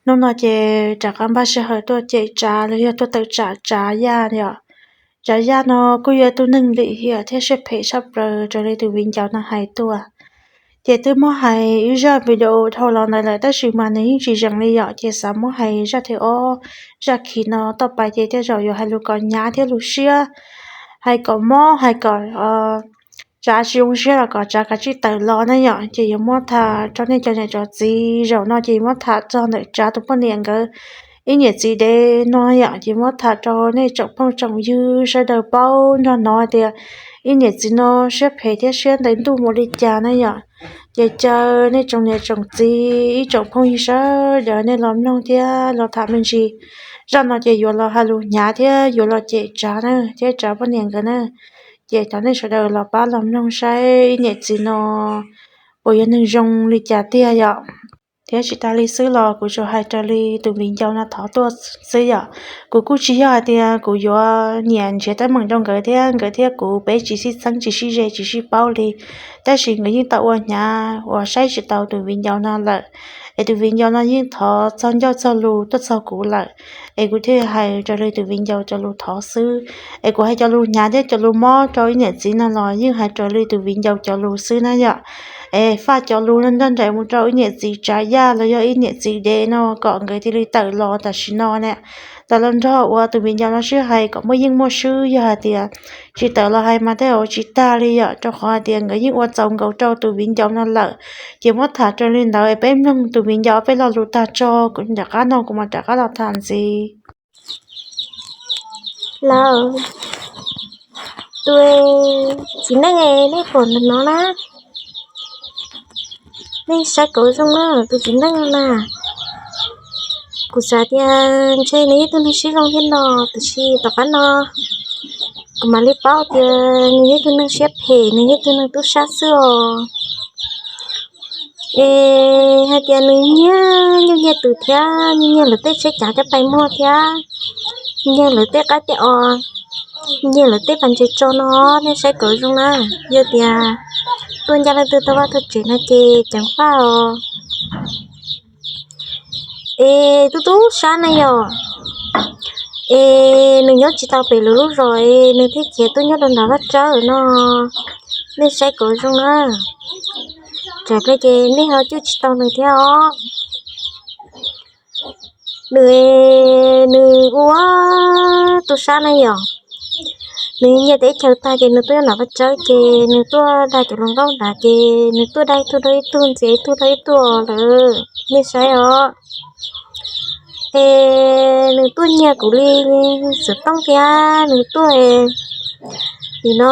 Hnub no ces rov qab npaj sij hawm tuaj cem Tsav los yog tuaj tawm tsam Tsav Yaj yom. Tsav Yaj no kuj yog tus neeg lim hiam thiab siab phem tshaj plaws raws li tus viv ncaus no hais tuaj. Ces twb muab hais ib zaj video dhau los ntawd lawm tab sis mas nws yeej tsis zeem li yom, ces xav muab hais zaj thib ob, zaj khi no toj pais ces tej zaum yuav hais lus kom hnyav thiab lub siab, hais kom mob, hais kom Tsav tsis zoo siab los kom Tsav kav tsij tawm los na yom. Ces yuav muab tham rau nej cov niam cov txiv, zaum no ces yuav muab tham txog ntawm Tsav tus poj niam nkawd ib niam txiv dev no yom. Ces muab tham rau nej tsoom phooj tsoom ywg sawv daws paub nrog hnov tias ib niam txiv no siab phem thiab siab ntev ntuj mus li cas na yom. Ces caw nej tsoom niam tsoom txiv ib tsoom phooj ywg sawv daws nej los mloog thiab los tham me ntsis. Zaj no ces yuav los hais lus hnyav thiab yuav los cem Tsav na thiab Tsav poj niam nkawd na. Ces thov nej sawv daws los pab los mloog saib ib niam txiv no puas yog neeg zoo li cas tiag yom. Thiab tsis tas li xwb los kuv tsuas hais raws li tus viv ncaus no thov tuaj xwb yom. Kuv kuj tsis yog hais tias kuv yuav nyiam nrhiav teeb meem rau nkawd thiab, nkawd thiab kuv peb tsis sib txheeb tsis sib ze tsis sib paub li. Tab sis nkawd yeej tau ua hnyav uas saib tsis taus tus viv ncaus no lawm, es tus viv ncaus no yeej thov txog ncauj txog lus tuaj txog kuv lawm, es kuv thiaj hais raws li tus viv ncaus cov lus thov xwb. Es kuv hais cov lus hnyav thiab cov lus mob rau ib niam txiv no los yeej hais raws li tus viv ncaus cov lus xwb na yom. Es faj cov lus no nrog nraim mus rau ib niam txiv Tsav Yaj los yog ib niam txiv dev no kom nkawd thiaj li tawm los tam sim no ne. Tawm los nrog uas tus viv ncaus no sib hais kom muaj yeej muaj swb, yog hais tias tsis tawm los hais mas tej zaum tsis tag li yom, rau qhov hais tias nkawd yeej ua txaus nkaus rau tus viv ncaus no lawm. Ces muab tham raws li ntawd es peb mloog tus viv ncaus peb lo lus tag tso, kuv rov qab no kuv mam rov qab los tham ntxiv. Los, tus txiv neej nej pom ntawm no na, nej saib kom zoo na, tus txiv neej no na, kuv xav tias ntshe nws yog ib tug neeg siab zoo thiab no, tiam sis tom qab no kuv mam li paub tias nws yog ib tug neeg siab phem, nws yog ib tug neeg tub sab xwb os. Es hais tias nws nyiag nyuj nyiag twm thiab, nyiag lawv tej tsheb cav coj pais muag thiab, nyiag lawv tej qaib tej os, nyiag lawv tej pas ntses tso no, nej saib kom zoo na. Yog tias tuaj ncaj leej twg tau vaj tau tsev no ces ceev faj os. Es tub tub sab na yom, es nws nyob tsis tau pem lawv lub zos es nws thiaj khiav tuaj nyob rau nram vaj tsawb no, nej saib kom zoo na. Tsam pliag ces nej ho cwj tsis tau nws thiab os. Nws, nws ua tub sab na yom, nws nyiag teb chaws tag ces nws tuaj nram vaj tsawb ces nws tuaj dag cov hluas nkauj nrad ces nws tuaj dag ib tug rau ib tug, ntxias ib tug rau ib tug lawm, nej saib os. Es nws tuaj nyiag kuv li xov tooj thiab nws tuaj, nim no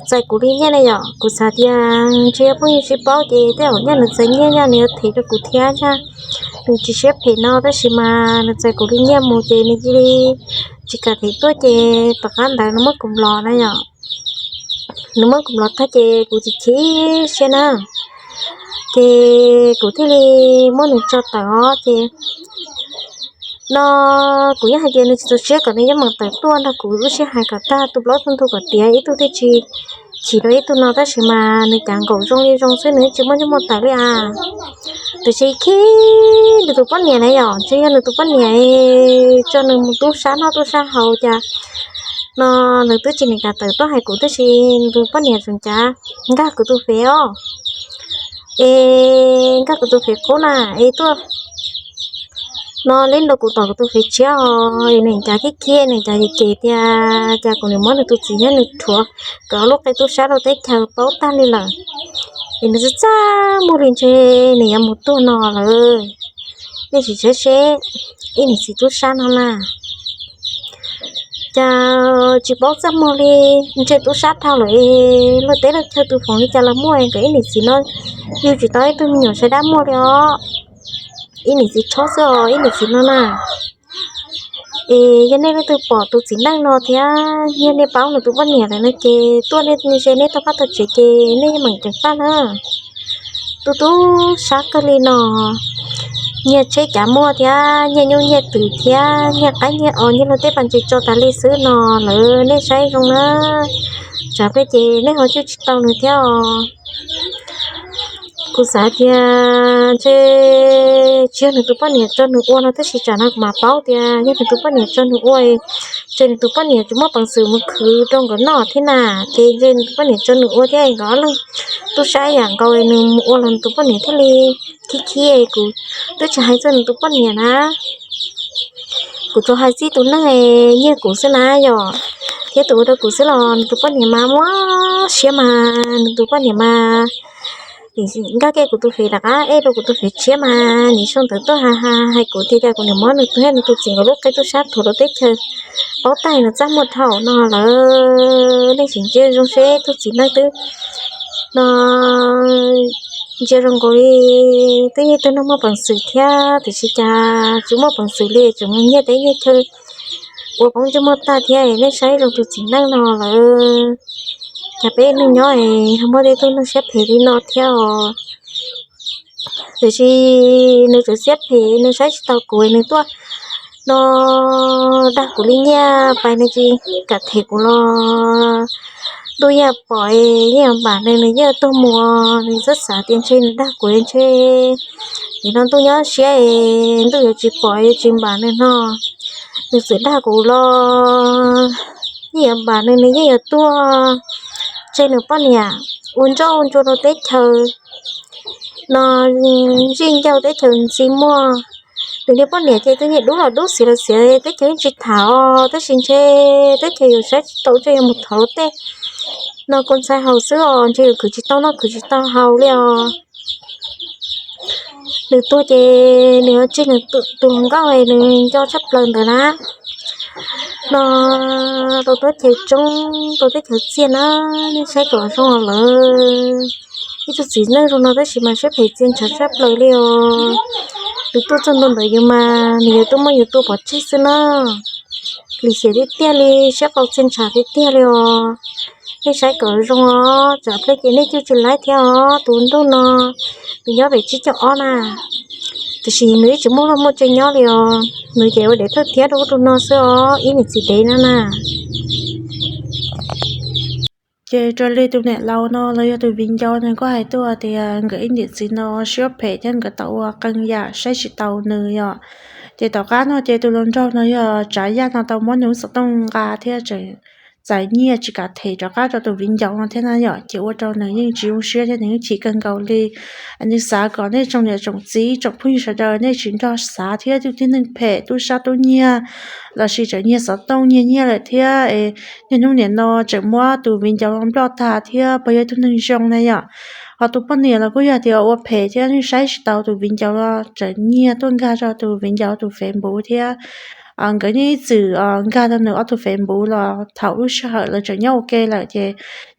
txais kuv li nyiaj na yom. Kuv xav tias ntshe phooj ywg sib paub ces tej zaum nyaj nws txais nyiaj nyaj nws yuav them rau kuv thiab thiab. Nws tsis siab phem no tab sis mas nws txais kuv li nyiaj mus ces nws cia li tsis kam them tuaj ces tom qab ntawd nws muab kuv block na yom. Nws muab kuv block tag ces kuv chim chim siab na, ces kuv thiaj li muab nws tso tawm os ces no kuv yeej hais tias nws tsis txaus siab kom nws yeej meem tawm tuaj nrog kuv lub sij hawm kom tag, tu plaub tu ntug kom tiav, ib tug thiaj tsis chim rau ib tug no, tab sis mas nws cav nkaum zoo li zoo xwb, nws tsis muaj ntsej muag tawm li as. Tiam sis khib nws tus poj niam na yom, ntshe yog nws tus poj niam tso nws mus tub sab noj tub sab haus cas no nws twb tsis nim kam tawm tuaj hais kuv, tab sis nws tus poj niam tseem cav nkag kuv tus Face os. Es nkag kuv tus Face qub na, es tuaj no li nrau kuv tom kuv tus Face tshiab os, es nws cav khib khib, nws cav cem cem tias cas kuv niam muab nws tus txiv nyob nws rhuav kom lub qe tub sab rau teb chaws paub tag li lawm, es nws txaj txaj muag li ntshe nws yuav mus tuag no lawm. Nej sim saib seb, ib niam txiv tub sab no na, cas tsis paub txaj muag li, ntshe tub sab dhau lawm es luag teb luag chaw tus foom li cas los muaj, nkawd ib niam txiv no yug tsis tau ib tug me nyuam sawv dab muaj li os. Ib niam txiv tshob xwb os, ib niam txiv no na. Es yog nej leej twg pom tus txiv neej no thiab yog nej paub nws tus poj niam lawm no ces tuaj, nej ntshe nej tau pab tau tsev ces nej yeej meem ceev faj na. Tub tub sab kawg li no, nyiag tsheb cav muag thiab nyiag nyuj nyiag twm thiab nyiag qaib nyiag os, nyiag luag tej pas ntses tso tas li xwb no lawm, nej saib zoo na. Tsam pliag ces nej ho cwj tsis tau nws thiab os. Kuv xav tias ntshe tsis yog nws tus poj niam tso nws ua no, tab sis tsam no kuv mam paub tias yog nws tus poj niam tso nws ua, ces nws tus poj niam tsuas muaj peev xwm mus khwv rau nkawd noj thiab na. Ces ntshe nws tus poj niam tso nws ua thiab nkawd ob leeg tub sab yam nkaus, nws mus ua los nws tus poj niam thiaj li khib khib. Kuv twb tsis hais txog nws tus poj niam na, kuv tsuas hais txog tus neeg nyiag kuv xwb na yom, thiab tus ua rau kuv xwb los nws tus poj niam mas muab siab mas, nws tus poj niam mas nkag kiag kuv tus fem rov qab ej rau kuv tus fem tshiab mas nws sau ntawv tuaj hais kuv tias cas kuv niam muab nws tus, nws tus txiv nkawd lub qe tub sab thuav rau teb chaws, paub tag nws txaj muag dhau no lawm. Nej sim ntsia zoo seb tus txiv neej twb no ntsia zoo nkaus li twb yog tus neeg muaj peev xwm thiab, tiam sis cas tsis muaj peev xwm li tseem mus nyiag teb nyiag chaw ua poob ntsej muag tag thiab. Nej saib zoo tus txiv neej no lawm, cas peb neeg nyob es ho muaj tej tug neeg siab phem li no thiab os. Tiam sis nws tseem siab phem, nws saib tsis taus kuv, nws tuaj no dag kuv li nyiaj pais, nws tsis kam them kuv los ntuj yeej pom, yeej yuav npam nws, nws yeej tuag mus. Nws txhob xav tias ntshe nws dag kuv ntshe nim no ntuj nyob siab es ntuj yuav tsis pom yuav tsis npam nws no. Nws txawm dag kuv los yeej yuav npam nws, nws yeej yuav tuag. Ntshe nws poj niam ua ntsoj ua ntsuag rau teb chaws no, zij ncauj teb chaws ntxi muag. Nws niag poj niam ces twb niag dub los dub, xiav los xiav, teb chaws yeej tsis tham os, tab sis ntshe teb chaws yuav saib tsis taus, ntshe yuav mus thov luag tej no kua ntxhais haus xwb os, ntshe yuav khwv tsis tau noj khwv tsis tau haus li os. Nws tuag ces nws yuav tseg nws tus hluas nkauj nws nco tshaj plaws ntawd na, no rau teb chaws tsoob rau teb chaws txiaj na. Nej saib kom zoo lawm, ib tug txiv neej zoo no tab sis mas siab phem txiaj ntshav tshaj plaws li os. Nws tuaj txog ntua ntawd yus mas nws yuav tuaj muab yus tua pov tseg xwb na. Lim hiam tiag tiag li, siab qau txiaj ntshav tiag tiag li os. Nej saib kom zoo os, tsam pliag ces nej cwj tsis laib thiab os. Tus ntuj no nws nyob pem tsib caug ob na, tiam sis nws yeej tsis muaj vaj muaj tsev nyob li os. Nws ces ua dev thawj thiab rau ub rau no xwb os, ib niam txiv dev no na. Ces raws li tus niam laus no los yog tus viv ncaus no kuj hais tuaj tias nkawd ib niam txiv no siab phem thiab nkawd tau ua qee yam saib tsis taus nws yom. Ces tom qab no ces tus hluas nraug no yog Tsav Yaj no tau muab nws lub xov tooj nqa thiab tseem txais nyiaj tsis kam them rov qab rau tus viv ncaus no thiab na yom. Ces ua rau nws yeej tsis zoo siab thiab nws yeej chim kawg nkaus li. Nws xav kom nej tsoom niam tsoom txiv tsoom phooj ywg sawv daws nej tsis nrog xav thiab tus tib neeg phem tub sab tub nyiag lossis tseem nyiag xov tooj nyiag nyiaj lawm thiab es niaj hnub niam no tseem muab tus viv ncaus no nploj tag thiab puas yog ib tug neeg zoo na yom. Ho tus poj niam los kuj yog tias ua phem thiab yeej saib tsis taus tus viv ncaus los tseem nyiag tuaj nkag rau tus viv ncaus tus Facebook thiab nkawd yeej ib txwm nkag rau nws ob tug Facebook los thaum lub sij hawm lawv tseem nyob ua ke lawm ces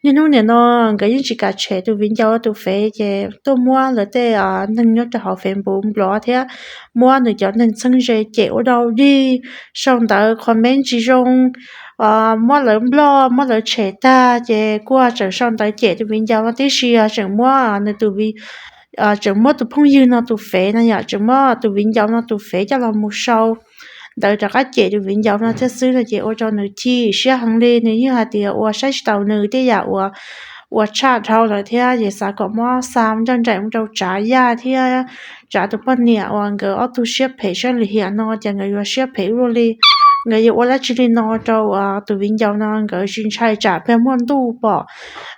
niaj hnub niam no nkawd yeej tsis kam tshem tus viv ncaus tus Fev ces tuaj muab lawv tej neeg nyob rau hauv Facebook nplov thiab muab nws cov neeg txheeb ze cem ua dog dig, sau ntawv comment tsis zoo, muab lawv nploj muab lawv tshem tag ces kuj tseem sau ntawv cem tus viv ncaus no tib si, tseem muab nws tus, tseem muab tus phooj ywg no tus Fev no yom, tseem muab tus viv ncaus no tus Fev coj los mus sau ntawv rov qab cem tus viv ncaus no thiab xwb no ces ua rau nws chim siab heev li. Nws yeej hais tias ua saib tsis taus nws tej yam uas ua tshaj dhau lawm thiab ces xav kom muab xa nraj nraim mus rau Tsav Yaj thiab Tsav tus poj niam uas nkawd ob tug siab phem siab lim hiam no ces nkawd yuav siab phem ua luaj li. Nkawd yuav ua dab tsi li no rau tus viv ncaus no nkawd tsis ntshai tsam pliag muaj ntuj pom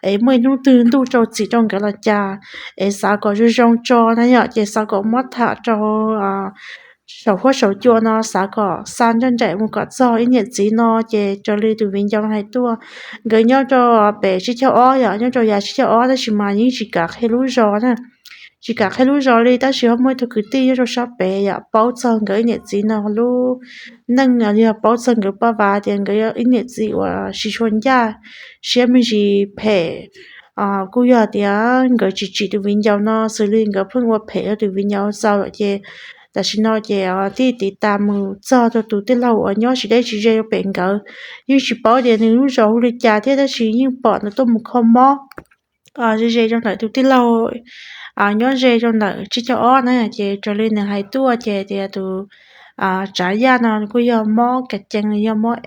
es muaj ib hnub twg ntuj rau txim rau nkawd los cas. Es xav kom zoo zoo tso na yom, ces xav kom muab tham rau saum huab saum cua no, xav kom xa nraj nraim mus kom txog ib niam txiv no. Ces raws li tus viv ncaus hais tuaj, nkawd nyob rau pem tsib caug ob yom, nyob rau yav tsib caug ob tab sis mas yeej tsis kam qhia lub zos na, tsis kam qhia lub zos li, tab sis ho muaj ib tug kwv tij nyob rau sab pem yom paub txog nkawd ib niam txiv no lub neej, yog paub txog nkawd paj vas tias nkawd ib niam txiv uas tsis tshua ncaj siab me ntsis phem. Kuj yog tias nkawd tsis tsim tus viv ncaus no xws li nkawd pheej ua phem rau tus viv ncaus txaus lawm ces tam sim no ces tij tiv tas mus txog rau tus tij laug uas nyob tsis deb tsis ze rau pem nkawd. Yeej tsis paub tias nws lub zos hu li cas thiab tab sis yeej pom nws tuaj mus kho mob ze ze rau ntawm tus tij laug nyob ze rau ntawm tsib caug ob na. Ces raws li nws hais tuaj ces tias tus Tsav Yaj no kuj yog mob ka cees, yog mob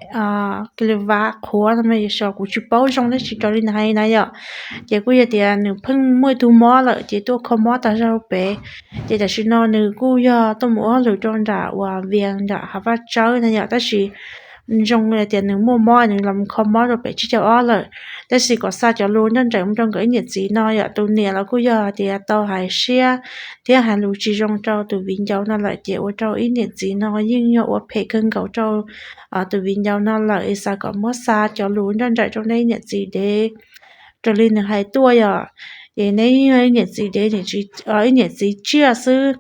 kli vav qhuav no mas yog kuv tsis paub zoo tab sis raws li nws hais na yom, ces kuj yog tias nws pheej muaj ib tug mob lawm ces tuaj kho mob tag zog rau pem. Ces tam sim no nws kuj yog tuaj mus ua hauj lwm rau nram uas Vias nram Hav Vaj Tsawb na yom, tab sis zoo li tias nws muaj mob nws los kho mob rau pem tsib caug ob lawm. Tab sis kom xa cov lus nrog nraim mus rau nkawd ib niam txiv no yom, tus niam los kuj yog tias tau hais siab thiab hais lus tsis zoo rau tus viv ncaus no lawm ces ua rau ib niam txiv no yeej yog ua phem kawg nkaus rau tus viv ncaus no lawm. Es xav kom muab xa cov lus nrog nraim rau nej ib niam txiv dev raws li nws hais tuaj yom. Es neb ib niam txiv dev, ib niam txiv tsiaj xwb,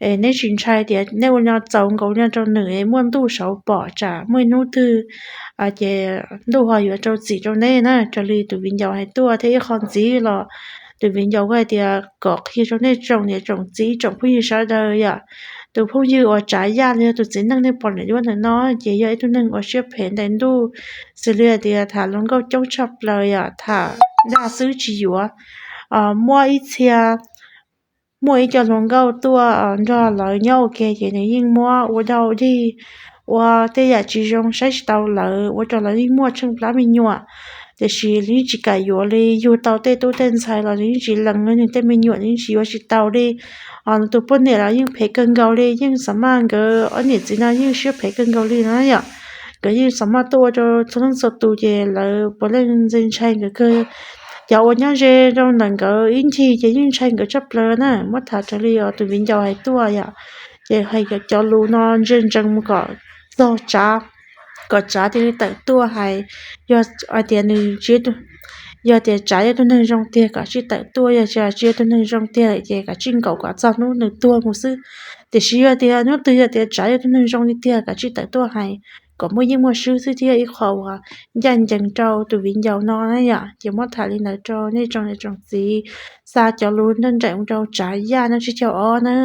es neb tsis ntshai tias neb ua no txaus nkaus no rau nws es muaj ntuj saud pom tsam muaj ib hnub twg ces ntuj ho yuav rau txim rau neb na. Raws li tus viv ncaus hais tuaj thiab ib qho ntxiv los tus viv ncaus kuj hais tias kom qhia rau nej tsoom niam tsoom txiv tsoom phooj ywg sawv daws yom, tus phooj ywg uas Tsav Yaj los yog tus txiv neej nej pom ntawm duab ntawm no ces yog ib tug neeg uas siab phem ntais ntuj, xws li hais tias tham hluas nkauj coob tshaj plaws yom, tham dag xwb tsis yuav. Muaj ib txhia muaj ib co hluas nkauj tuaj nrog lawv nyob ua ke ces nws yeej muab ua dau dig, ua tej yam tsis zoo saib tsis taus lawv, ua rau lawv yeej muaj tsheej plab me nyuam. Tiam sis nws yeej tsis kam yuav li, yug tau tej tub tej ntxhais los nws yeej tsis lees li, nws tej me nyuam nws yeej tsis yuav tsis tau li. Tus poj niam los yeej phem kawg nkaus li, yeej xav maj nkawd ob niam txiv no yeej siab phem kawg nkaus li no yom. Nkawd yeej xav maj tuaj ua rau txhua leej txhua tus ces lawv puav leej ntshai nkawd kawg. Cov uas nyob ze rau ntawm nkawd ib ncig ces yeej ntshai nkawd tshaj plaws na. Muab tham raws li tus viv ncaus hais tuaj yom, ces hais cov lus no ntsia ntsees mus kom txog Tsav, kom Tsav thiaj li tawm tuaj hais. Yog hais tias nws, yog tias Tsav yog tus neeg zoo tiag kom tsij tawm tuaj, yog tsis yog tus neeg zoo tiag lawm ces kom tsij nkaum kom txog hnub nws tuag mus xwb. Tiam sis yog tias hnub twg yog tias Tsav yog tus neeg zoo li tiag kom tsij tawm tuaj hais, kom muaj yeej muaj swb xwb thiaj yog ib qho uas ncaj ncees rau tus viv ncaus no na yom. Ces muab tham li ntawd rau nej tsoom niam tsoom txiv, xa cov lus nrog nraim mus rau Tsav Yaj no tsib caug ob na.